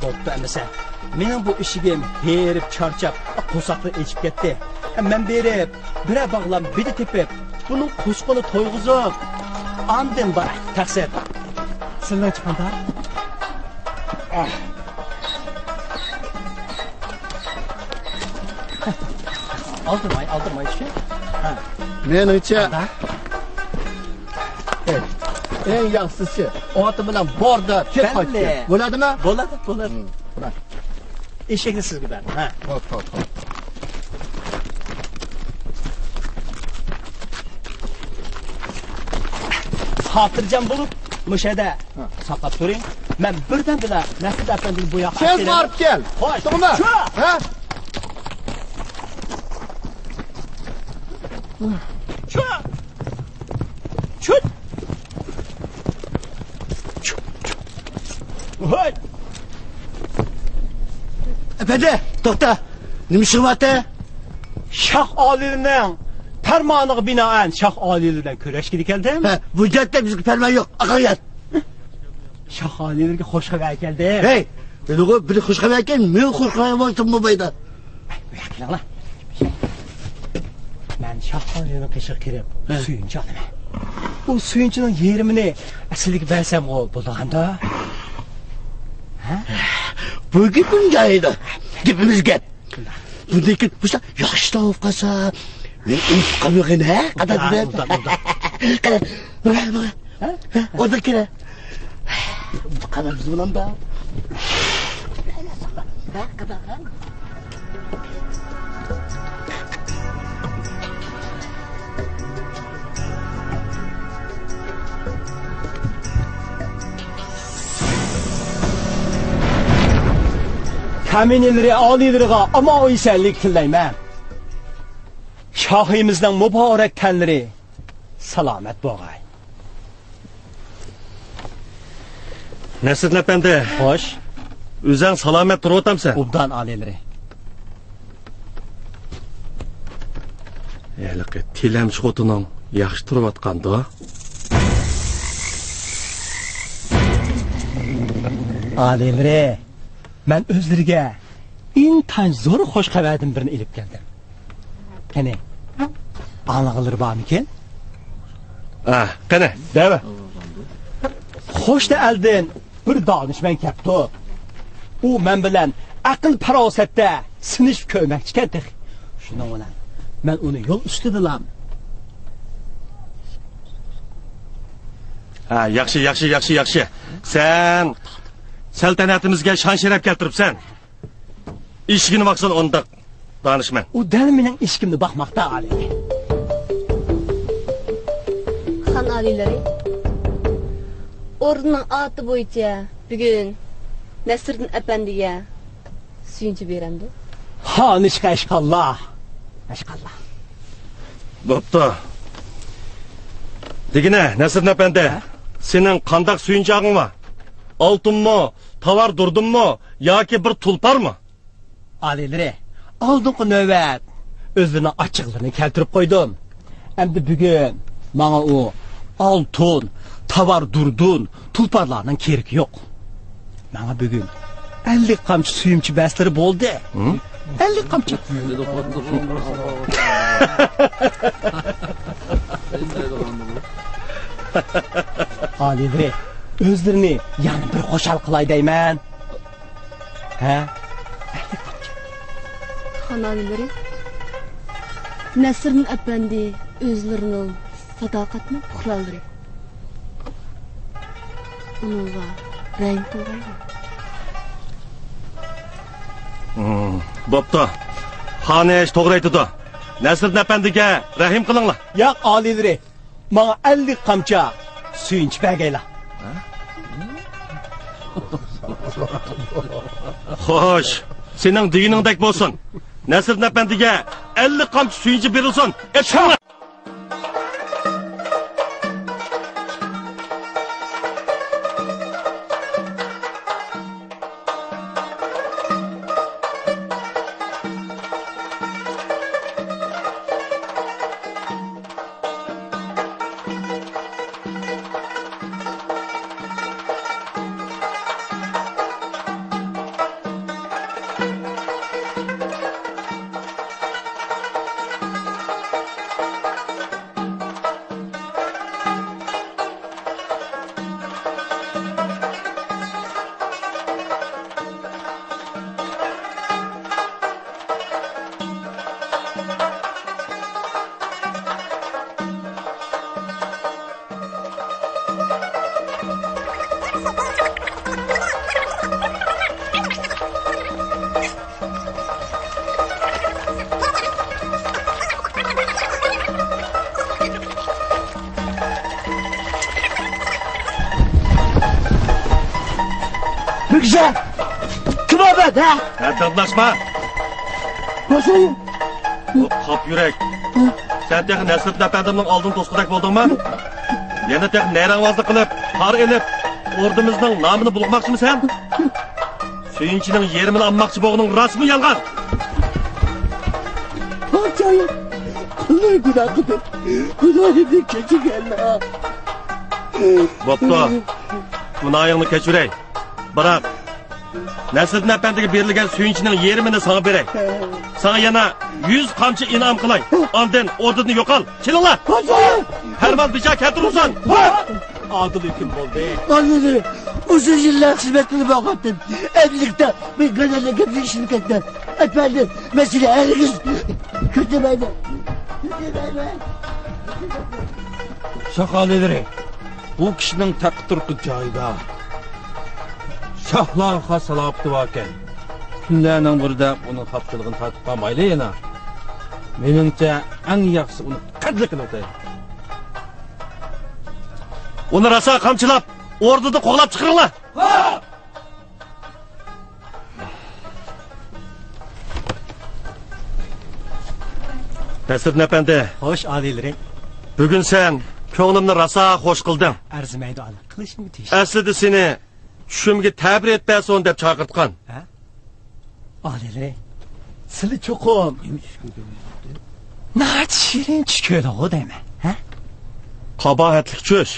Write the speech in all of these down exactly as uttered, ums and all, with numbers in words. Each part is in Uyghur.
بوپتۇ ئەمىسە. مېنىڭ بۇ ئىشىكىم ھېرىپ، چارچاپ، قورساقلىرى ئېچىپ كەتتى. مەن بېرىپ، بىرەر باغلام بېدە تېپىپ، بۇنىڭ قوشىقىنى تويغۇزۇپ، ئاندىن باراي، تەقسىر. سىلىڭچە قانداق؟ ئالدىرماي، ئالدىرماي شۇ. ھە. مېنىڭچە، قانداق؟ ئەي، ئەڭ ياخشىسى، ئوتى بىلەن بوردا تېز قايتىپ كەل. بولدىمۇ؟ بولىدۇ، بولىدۇ. ھىم، مانا. ئېشەكنى سىزگە بەردىم، ھە. خوپ، خوپ، خوپ. خاتىرجەم بولۇپ، مۇشۇ يەردە ساقلاپ تۇرۇڭ. مەن بىردەمدىلا نەسىر ئەپەندىنى بۇ ياققا ئەكىرىمەن. تېز بارىپ كەل. خوش. ئۇقتۇڭمۇ؟ شۇ. ھە؟ شۇ. چۈت! ھوي! ئەپەندى، توختا! نېمە ئىشىڭ بارتى؟ شاھ ئالىيلىرىنىڭ پەرمانىغا بىنائەن شاھ ئالىيلىرى بىلەن كۆرۈشكىلى كەلدىم. ھە، بۇ جەھەتتە بىزگە پەرمان يوق. ئاقاڭ يات! شاھ ئالىيلىرىگە خوش خەۋەر كەلدى. ھەي، بىلىغۇ بىر خوش خەۋەر ئىكەن، مىڭ خوش خەۋەر بولسىمۇ بولمايدۇ. بۇياققا كېلىڭلار. مەن شاھ ئالىينىڭ قېشىغا كىرىپ، ھە، سۆيۈنچى ئالىمەن. ئۇ سۆيۈنچىنىڭ يېرىمىنى سىلىگە بەرسەمغۇ بولىدىغاندۇ؟ ھە؟ بۇ گېپىڭ جايىدا. گېپىمىز گەپ. بۇندىن كېيىن مۇشۇنداق ياخشى تاۋۇپ قالسا، مەن ئۇنتۇپ قالمىغىن، ھە؟ قانداق دېدىم؟ ئۇنداق، ئۇنداق. قېنى، ماڭا، ماڭا. ھە؟ ھە؟ ئۇنداق كېرە. قانداق بىز بۇلان بار؟ ھە، قانداق، ھە؟ كامىنىلىرى ئالىيلىرىغا ئامان ئېسەنلىك تىلەيمەن. شاھىمىزنىڭ مۇبارەك تەنلىرى سالامەت بولغاي. نەسرىدىن ئەپەندى. خوش. ئۆزەڭ سالامەت تۇرۇۋاتامسەن؟ ئوبدان ئالىيلىرى. ھېلىقى تىلەمچى خوتۇنۇڭ ياخشى تۇرۇۋاتقاندۇ؟ ئالىيلىرى، مەن ئۆزلىرىگە ئىنتايىن زور خوش خەۋەردىن بىرنى ئېلىپ كەلدىم. قېنى، ئاڭلىغانلىرى بارمىكىن؟ ھە، قېنى، دەۋە. قوشنا ئەلدىن بىر دانىشمەن كەپتۇ. ئۇ مەن بىلەن ئەقىل-پاراسەتتە سىنىشىپ كۆرمەكچىكەن تېخى. شۇنىڭ بىلەن مەن ئۇنى يول ئۈستىدىلا. ھە، ياخشى، ياخشى، ياخشى، ياخشى. سەن سەلتەنىتىمىزگە شان-شەرەپ كەلتۈرۈپسەن. ئىشىكىنى باقسۇن ئۇنداق دانىشمەن. ئۇ دەل مېنىڭ ئىشىكىمنى باقماقتا، ئالىي. خان ئالىيلىرى، ئوردىنىڭ ئادىتى بويىچە بۈگۈن نەسىردىن ئەپەندىگە سۆيۈنچى بېرەمدۇ؟ خانىش ئەشقاللا. ئەشقاللا. بوپتۇ. دېگىنە، نەسىردىن ئەپەندى، ھە؟ سېنىڭ قانداق سۆيۈنچى ئاغىڭ بار؟ ئالتۇنمۇ، تاۋار دۇردۇنمۇ ياكى بىر تۇلپارمۇ؟ ئالىيلىرى، ئالدىنقى نۆۋەت ئۆزلىرىنىڭ ئاچچىقلىرىنى كەلتۈرۈپ قويدۇم. ئەمدى بۈگۈن ماڭا ئۇ ئالتۇن، تاۋار دۇردۇن، تۇلپارلارنىڭ كېرىكى يوق. ماڭا بۈگۈن ئەللىك قامچا سۆيۈنچى بەرسىلىرى بولدى. ھە؟ ئەللىك قامچا. ئالىيلىرى، ئۆزلىرىنى يەنە بىر خۇشال قىلاي دەيمەن. ھە؟ خان ئالىيلىرى، نەسىردىن ئەپەندى ئۆزلىرىنىڭ ساداقەتنىڭ پۇقرالىرى. ئۇنىڭغا رەھىم قىلغايلا. ھىم، بوپتۇ. خانىش توغرا ئېيتىدۇ. نەسىردىن ئەپەندىگە رەھىم قىلىڭلار. ياق، ئالىيلىرى. ماڭا ئەللىك قامچا سۆيۈنچى بەرگەيلا. خوش، سېنىڭ دېگىنىڭدەك بولسۇن. نەسىردىن ئەپەندىگە ئەللىك قامچا سۆيۈنچى بېرىلسۇن. ئېيتىڭلار. كىم ئۇ مەن، ھە؟ ھە، دىڭلاشما. باشايىم. بۇ قاپ يۈرەك. سەن تېخى نەسرىدىن ئەپەندىمنىڭ ئالدىنى توسقۇدەك بولدۇڭمۇ؟ يەنە تېخى نەيرەڭۋازلىق قىلىپ، پار ئېلىپ، ئوردىمىزنىڭ نامىنى بۇلغىماقچىمۇ سەن؟ سۈيۈنچىنىڭ يېرىمىنى ئالماقچى بولغىنىڭ راستمۇ يالغان؟ پادىشاھىم، قانداق گۇناھ قىلدىم؟ گۇناھىمنى كەچۈرگىن. بوپتۇ، گۇناھىڭنى كەچۈرەي. بىراق، نەسرىدىن ئەپەندىگە بېرىلگەن سۈيۈنچىنىڭ يېرىمىنى ساڭا بېرەي. ساڭا يەنە يۈز قامچا ئىنئام قىلاي. ئاندىن ئوردىدىن يوقال. چېلىڭلار! پەرمان بىچا كەلتۈرۈلسۇن! ئادىل ھۆكۈم بولدى. ئالىيلىرى، ئۇزۇن يىللار خىزمەت قىلىپ باققانتىم. ئەمدىلىكتە مەن قەدەرلىك گەپنى ئىشىنىپ كەتتىم. ئەپەندىم، مەن سېنى ھەرگىز كۆتۈرمەيمەن. كۆتۈرمەيمەن. شاھ ئالىيلىرى، بۇ كىشىنىڭ تەققە تۇرقى جايىدا. شاھلارغا خاس سالاپىتى باركەن. كۈنلەرنىڭ بىرىدە ئۇنىڭ خاپىچىلىقىنى تارتىپ قالمايلى يەنە. مېنىڭچە، ئەڭ ياخشىسى ئۇنى قەتل قىلىۋېتەيلى. ئۇنى راسا قامچىلاپ، ئوردىدىن قوغلاپ چىقىرىڭلار! نەسرىدىن ئەپەندى. خوش، ئالىيلىرى. بۈگۈن سەن كۆڭلۈمنى راسا خوش قىلدىڭ. ئەرزىمەيدۇ، ئالىي. قىلىشىمغا تېگىشلىك. ئەسلىدە سېنى چۈشۈمگە تەبىر ئېيتىپ بەرسۇن دەپ چاقىرتقان. ھە؟ ئالىيلىرى، سىلى چوقۇم ناھايىتى شېرىن چۈش كۆردىغۇ دەيمەن، ھە؟ قاباھەتلىك چۈش.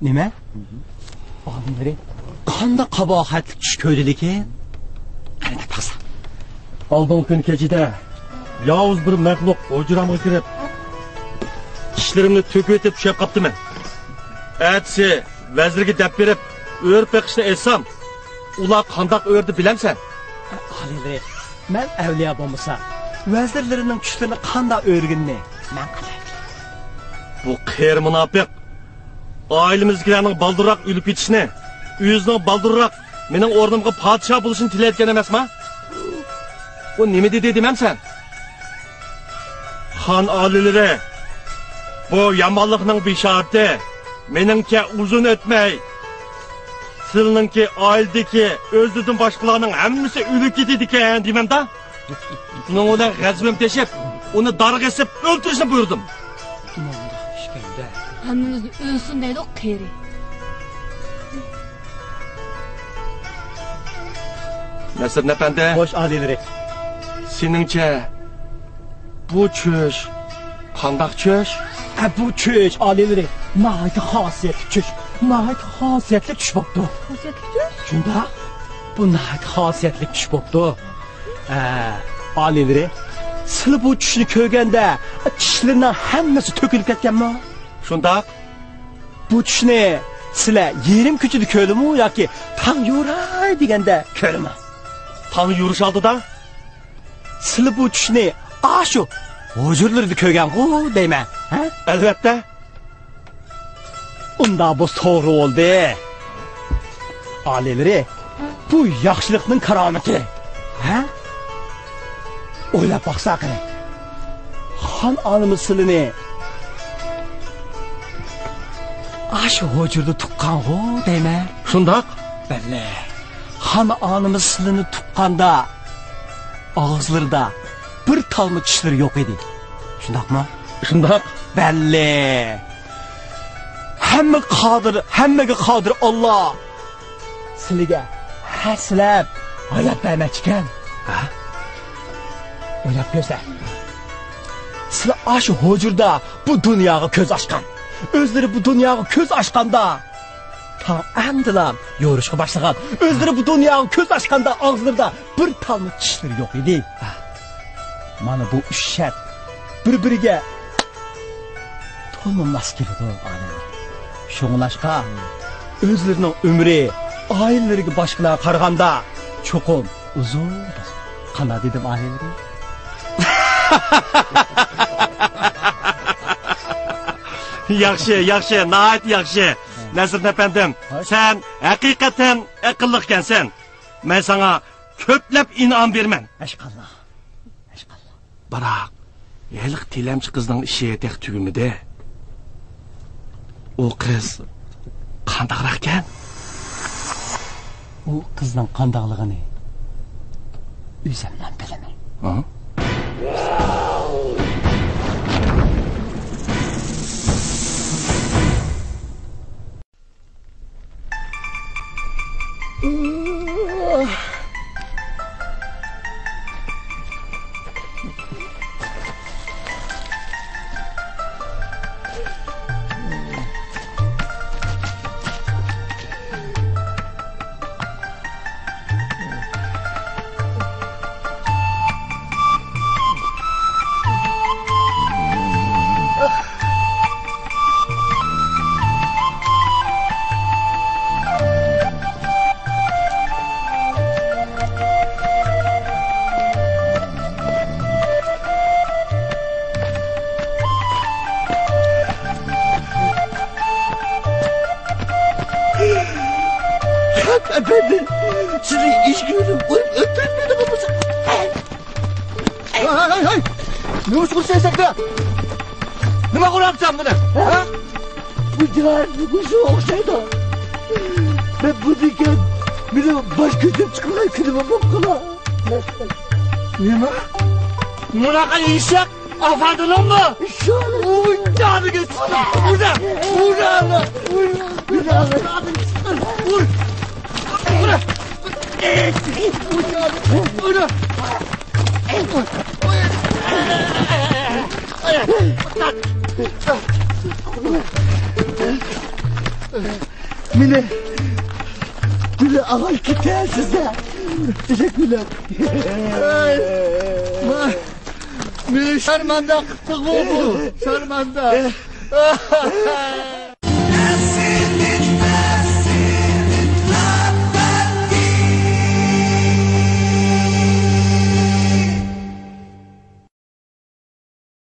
نېمە؟ ئالىيلىرى، قانداق قاباھەتلىك چۈش كۆردى لېكىن؟ قېنى دەپ باقسا. ئالدىنقى كۈنى كېچىدە ياۋۇز بىر مەخلۇق ھۇجرامغا كىرىپ، چىشلىرىمنى تۆكۈۋېتىپ چۈشەپ قاپتىمەن. ئەتىسى ۋەزىرگە دەپ بېرىپ، ئۆرە بېقىشنى ئېيتسام، ئۇلار قانداق ئۆردى بىلەمسەن؟ ئالىيلىرى، مەن ئەۋلىيا بولمىسا، ۋەزىرلىرىنىڭ چۈشلىرىنى قانداق ئۆرگىنىنى مەن قىلەي. بۇ قېرى مۇناپىق ئائىلىمىزدىكىلەرنىڭ بالدۇرراق ئۆلۈپ كېتىشىنى، ئۆزىنىڭ بالدۇرراق مېنىڭ ئورنۇمغا پادىشاھ بولۇشىنى تىلەيدىكەن ئەمەسما؟ ئۇ نېمە دېدى دېمەمسەن؟ خان ئالىيلىرى، بۇ يامانلىقنىڭ بېشارىتى. مېنىڭچە ئۇزۇن ئۆتمەي، سىلىنىڭكى ئائىلىدىكى ئۆزىدىن باشقىلارنىڭ ھەممىسى ئۆلۈپ كېتىدىكەن دېمەمدا؟ شۇنىڭ بىلەن غەزىپىم تېشىپ، ئۇنى دارغا ئېسىپ ئۆلتۈرۈشنى بۇيرۇدۇم. ھەممىمىز ئۆلسۇن دەيدۇ قېرى. نەسىردىن ئەپەندى. خوش، ئالىيلىرى. سېنىڭچە بۇ چۈش قانداق چۈش؟ ئە، بۇ چۈش، ئالىيلىرى، ناھايىتى خاسىيەتلىك چۈش. ناھايىتى خاسىيەتلىك چۈش بوپتۇ. خاسىيەتلىك چۈش؟ شۇنداق. بۇ ناھايىتى خاسىيەتلىك چۈش بوپتۇ. ئە، ئالىيلىرى، سىلى بۇ چۈشنى كۆرگەندە، چىشلىرىنىڭ ھەممىسى تۆكۈلۈپ كەتكەنمۇ؟ شۇنداق. بۇ چۈشنى سىلەر يېرىم كېچىدە كۆرىمۇ ياكى تاڭ يوراي دېگەندە كۆرىمۇ؟ تاڭ يورۇش ئالدىدا. سىلى بۇ چۈشنى ئاشۇ ھۇجرىلىرىدا كۆرگەنغۇ دەيمەن، ھە؟ ئەلۋەتتە. ئۇندا بۇ توغرا بولدى. ئالىيلىرى، بۇ ياخشىلىقنىڭ كارامىتى. ھە؟ ئويلاپ باقسا قېنى. خان ئانىمىز سىلىنى ئاشۇ ھۇجرىدا تۇغقانغۇ دەيمەن. شۇنداق. بەللى. خان ئانىمىز سىلىنى تۇغقاندا ئاغزىلىرىدا بىر تالما چىشلىرى يوق ئىدى. شۇنداقمۇ؟ شۇنداق. بەللى. ھەممىگە قادىر، ھەممىگە قادىر ئاللا سىلىگە ھەسسىلەپ ھايات بەرمەكچىكەن. ھە؟ ئويلاپ كۆرسە. سىلى ئاشۇ ھۇجرىدا بۇ دۇنياغا كۆز ئاچقان. ئۆزلىرى بۇ دۇنياغا كۆز ئاچقاندا، تاڭ ئەمدىلا يورۇشقا باشلىغان. ئۆزلىرى بۇ دۇنياغا كۆز ئاچقاندا ئاغزىلىرىدا بىر تالما چىشلىرى يوق ئىدى. مانا بۇ ئۈچ شەرت بىر-بىرىگە تولىمۇ ماس كېلىدۇ، ئالىم. شۇڭلاشقا، ئۆزلىرىنىڭ ئۆمرى ئائىلىلىرىگە باشقىلارغا قارىغاندا چوقۇم ئۇزۇن بولىدۇ. قانداق دېدىم، ئالىيلىرى؟ ياخشى، ياخشى، ناھايىتى ياخشى. نەسىردىن ئەپەندىم، سەن ھەقىقەتەن ئەقىللىق ئىكەنسەن. مەن ساڭا كۆپلەپ ئىنئام بېرىمەن. ئەشقاللا. ئەشقاللا. بىراق، ھېلىقى تىلەمچى قىزنىڭ ئىشى تېخى تۈگىمىدى. ئۇ قىز قانداقراقكەن؟ ئۇ قىزنىڭ قانداقلىقىنى ئۆزۈمنىڭ بىلىمەن. ھە؟ ئەپەندى، سىزنى ئىچكۈرۈپ ئۇرۇپ ئۆلتۈرمىدىغۇ بۇ؟ ھەي، ھەي، ھەي! نېمە ئۇرۇشۇپ سەكتە؟ نېمە ئۇرۇپسەن بۇنى؟ ھە؟ بۇ جاھاننى مۇشۇ ئوخشايدۇ. مەن بۇندىن كېيىن مېنىڭ باش كۆتۈرۈپ چىقىدىغان كۈنۈم بولۇپ قالا. نېمە؟ مۇناقا ئېشەك ئافادىنىڭمۇ؟ ئۇي، جانىغا چىقىپ، ئۇرا، ئۇرا، ئۇرا، ئۇرا، ئۇرا، ئۇرا، ئۇرا. مېنى گۈلى ئاغاي كېتەرسىز-دە. تېشەككۈرلەر. مېنى شارماندا قىپتىغۇ بۇ، شارماندا.